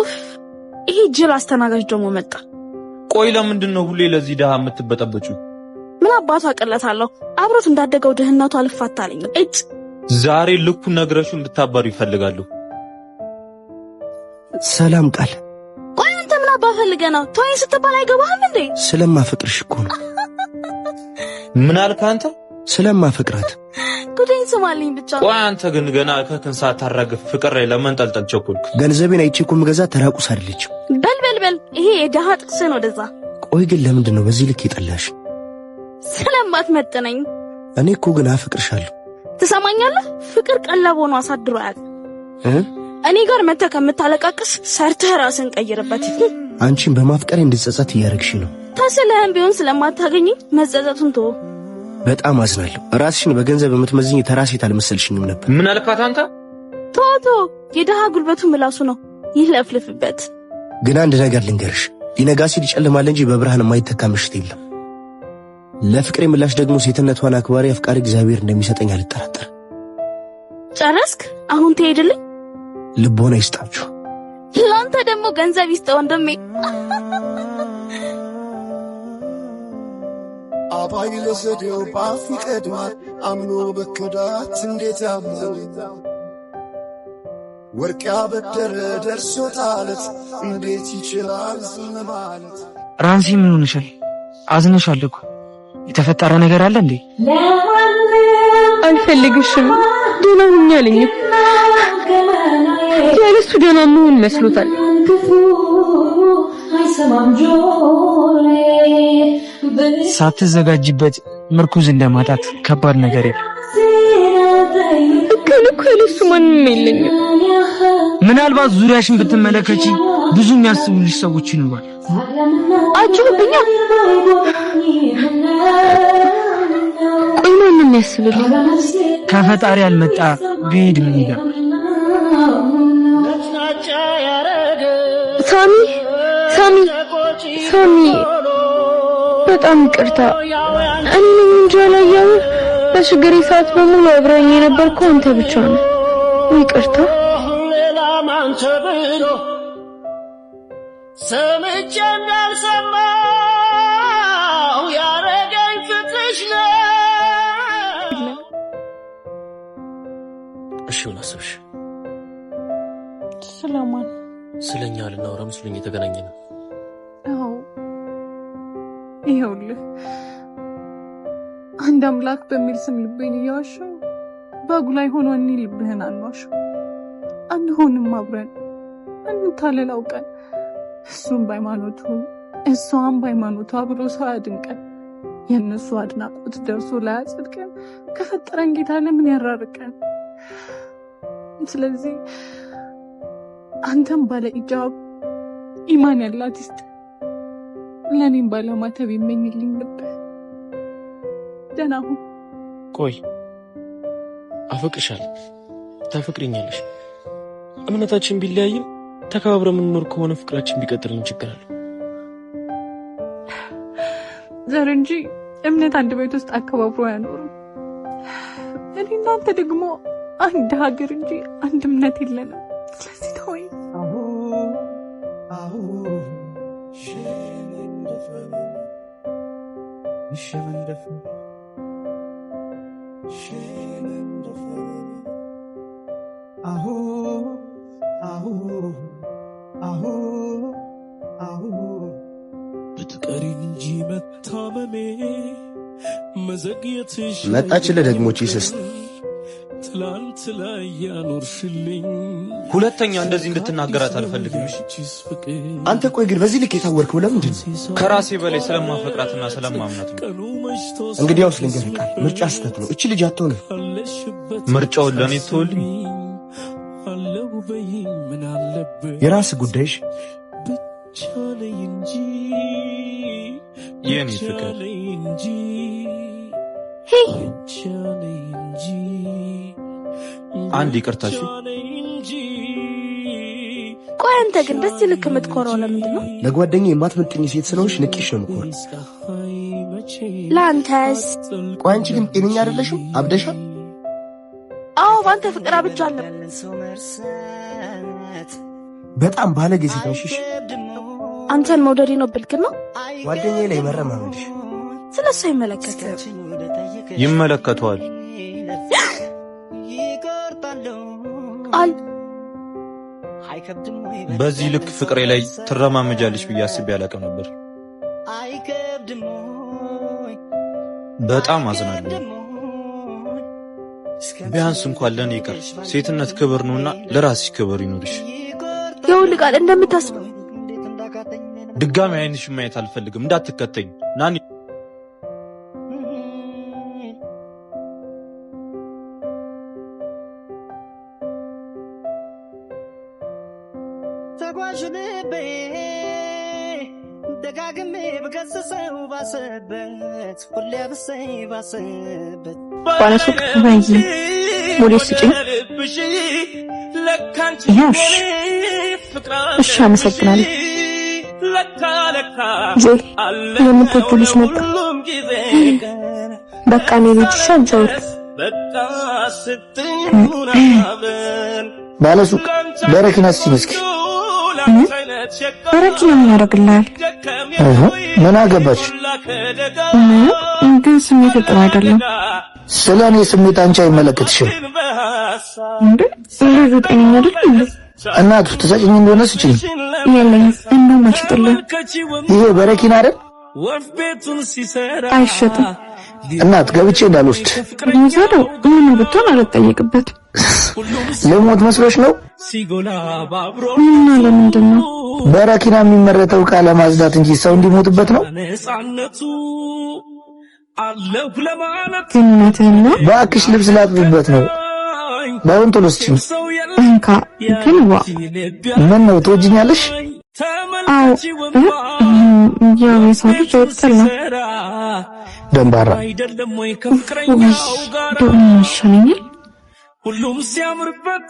ኡፍ፣ ይሄ ጅል አስተናጋጅ ደግሞ መጣ። ቆይ ለምንድን ነው ሁሌ ለዚህ ድሃ የምትበጠበጩ? ምን አባቱ አቀለታለሁ? አብሮት እንዳደገው ድህነቱ አልፋታልኝ። እጭ ዛሬ ልኩን ነግረሹ እንድታባሩ ይፈልጋሉ። ሰላም ቃል። ቆይ አንተ ምን አባ ፈልገህ ነው? ተወኝ ስትባል አይገባህም እንዴ? ስለማፈቅርሽ እኮ ነው። ምን አልክ አንተ? ስለማፈቅራት። ጉዴን ስማልኝ ብቻ። ቆይ አንተ ግን ገና እከክን ሳታራግፍ ፍቅር ላይ ለመንጠልጠል ቸኮልክ። ገንዘቤን አይቼ እኮ የምገዛ ተራቁስ አይደለችም። በል በል በል፣ ይሄ የድሃ ጥቅስን ወደዛ። ቆይ ግን ለምንድን ነው በዚህ ልክ የጠላሽ? ስለማትመጥነኝ። እኔ እኮ ግን አፈቅርሻለሁ። ትሰማኛለህ? ፍቅር ቀለብ ሆኖ አሳድሮ አያውቅም። እኔ ጋር መተህ ከምታለቃቅስ ሰርተህ ራስን ቀይርበት። አንቺን በማፍቀሬ እንድጸጸት እያደረግሽ ነው። ተስለህም ቢሆን ስለማታገኝ መጸጸቱን ተወው። በጣም አዝናለሁ። ራስሽን በገንዘብ የምትመዝኝ ተራ ሴት አልመሰልሽኝም ነበር። ምን አልካት አንተ? ተወው ተወው፣ የድሃ ጉልበቱ ምላሱ ነው፣ ይለፍልፍበት። ግን አንድ ነገር ልንገርሽ፣ ሊነጋ ሲል ይጨልማል እንጂ በብርሃን የማይተካ ምሽት የለም። ለፍቅሬ ምላሽ ደግሞ ሴትነቷን አክባሪ አፍቃሪ እግዚአብሔር እንደሚሰጠኝ አልጠራጠርም። ጨረስክ? አሁን ትሄድልኝ? ልቦና ይስጣችሁ። ለአንተ ደግሞ ገንዘብ ይስጥ ወንድሜ። አባይ ለዘዴው ባፍ ይቀድማል፣ አምኖ በክዳት እንዴት ያምናል? ወርቅ ያበደረ ደርሶ ጣለት፣ እንዴት ይችላል ዝም ማለት? ራንሲ ምን ሆነሻል? አዝነሻል እኮ። የተፈጠረ ነገር አለ እንዴ? አልፈልግሽም። ደህና ሁኚ አለኝ እኮ። ያለሱ ደህና መሆን መስሎታል። ሳትዘጋጅበት ምርኩዝ እንደማጣት ከባድ ነገር የለም። እከን እኮ ያለሱ ማንም የለኝም። ምናልባት ዙሪያሽን ብትመለከቺ ብዙ የሚያስቡልሽ ሰዎች ይኖራል። አጭሁብኛ። ቆይ ማንም የሚያስብልኝ? ከፈጣሪ ያልመጣ ብሄድ ምን ይላል? ሳሚ ሳሚ ሳሚ፣ በጣም ይቅርታ። እኔ ነኝ እንጂ ያላየሁህ። በችግሬ ሰዓት በሙሉ አብረኸኝ የነበርከው አንተ ብቻ ነህ። ይቅርታ። ሰምቼ እንዳልሰማው ያረገኝ ፍቅርሽ ነው። እሺ ምን አሰብሽ? ስለማን? ስለኛ ልናወራ መስሎኝ የተገናኘ ነው። አዎ ይኸውልህ፣ አንድ አምላክ በሚል ስም ልቤን እያዋሸው ባጉላይ ሆኖ እኔ ልብህን አልዋሸው። አንሆንም አብረን እንታለል አውቀን፣ እሱም በሃይማኖቱ እሷም በሃይማኖቷ ብሎ ሰው አያድንቀን። የእነሱ አድናቆት ደርሶ ላያጸድቀን ከፈጠረን ጌታ ለምን ያራርቀን? ስለዚህ አንተም ባለ ኢጃብ ኢማን ያላት ይስጥ፣ ለእኔም ባለማተብ ይመኝልኝ ልብህ። ደህና ሁን። ቆይ አፈቅርሻለሁ፣ ታፈቅሪኛለሽ። እምነታችን ቢለያይም ተከባብረን የምንኖር ከሆነ ፍቅራችን ቢቀጥል ምን ችግር አለው? ዘር እንጂ እምነት አንድ ቤት ውስጥ አከባብሮ አያኖርም። እኔ እናንተ ደግሞ አንድ ሀገር እንጂ አንድ እምነት የለንም። ስለዚህ ተወኝ። ብትቀሪ እንጂ መታመሜ መዘግየትሽ መጣችልህ ደግሞ ቺስስ። ትላንት ላይ ያኖርሽልኝ ሁለተኛ እንደዚህ እንድትናገራት አልፈልግም። እሺ? አንተ ቆይ ግን በዚህ ልክ የታወርከው ለምንድን ነው? ከራሴ በላይ ስለማፈቅራትና ስለማምናት ነው። እንግዲያውስ ልንገርህ ቃል፣ ምርጫ ስህተት ነው። እቺ ልጅ አትሆንም። ምርጫውን ለእኔ ትተውልኝ። አለው በይኝ ምን አለበት የራስህ ጉዳይሽ። ብቻ ነኝ እንጂ የኔ ፍቅር ነኝ እንጂ ሄይ ብቻ ነኝ እንጂ አንድ ይቅርታ። እሺ ነኝ እንጂ ቆይ አንተ ግን በዚህ ልክ የምትኮራው ለምንድን ነው? ለጓደኛ የማትመጥኝ ሴት ስለሆንሽ ንቄሽ ነው የምኮራው። ፀሐይ መቼ ለአንተስ? ቆይ አንቺ ግን ጤነኛ አይደለሽም? አብደሻል። አዎ በአንተ ፍቅር አብጃለሁ። በጣም ባለጌ ሴት ነሽ። እሺ? አንተን መውደዴ ነው ብልግና? ጓደኛዬ ላይ መረማመድሽ ስለሱ አይመለከትም። ይመለከተዋል። ቃል በዚህ ልክ ፍቅሬ ላይ ትረማመጃለሽ ብዬ አስቤ አላውቅም ነበር። በጣም አዝናለሁ። ቢያንስ እንኳን ለእኔ ይቅር፣ ሴትነት ክብር ነውና ለራስሽ ክብር ይኑርሽ። ይኸውልህ ቃል እንደምታስበው ድጋሚ ዓይንሽን ማየት አልፈልግም። እንዳትከተኝ ናኒ። ተጓዥ ልቤ ደጋግሜ ብገስጸው ባሰበት ሁሌ አብሰኝ ባሰበት። ባለሱቅ ወይ ሞዴስ ስጭኝ። ይኸው። እሺ፣ እሺ፣ አመሰግናለሁ። ዜ የምትወጂው ልጅ መጣ። በቃ እኔ ቤት ይሻል ቻውል። ባለሱቅ በረኪና ስጪኝ እስኪ። በረኪና ምን ያደርግልሃል? እህ፣ ምን አገባች? ምን ግን ስሜት ጥሩ አይደለም። ስለ እኔ ስሜት አንቺ አይመለከትሽም። እንዴ ልጁ ጤነኛ አይደል እንዴ? እናቱ ትሰጭኝ እንደሆነ ስጭኝ። የለኝም፣ እንደውም አልሸጥልህም። ይሄ በረኪና አይደል? አይሸጥም። እናት ገብቼ እንዳልወስድ። ውሰደው፣ ምንም ብትሆን አልጠየቅበትም። ልሞት መስሎሽ ነው? እና ለምንድን ነው በረኪና የሚመረተው ዕቃ ለማጽዳት እንጂ ሰው እንዲሞትበት ነው? ግን እውነትህን ነው? እባክሽ ልብስ ላጥብበት ነው። ባይሆን ቶሎ ስጪኝ። እንካ ግን ዋ ምን ነው ትወጂኛለሽ? አዎ እ? ያው የሰው ልጅ አይጠላም። ደንባራ ውይ እንደው ምን ይሻለኛል? ሁሉም ሲያምርበት።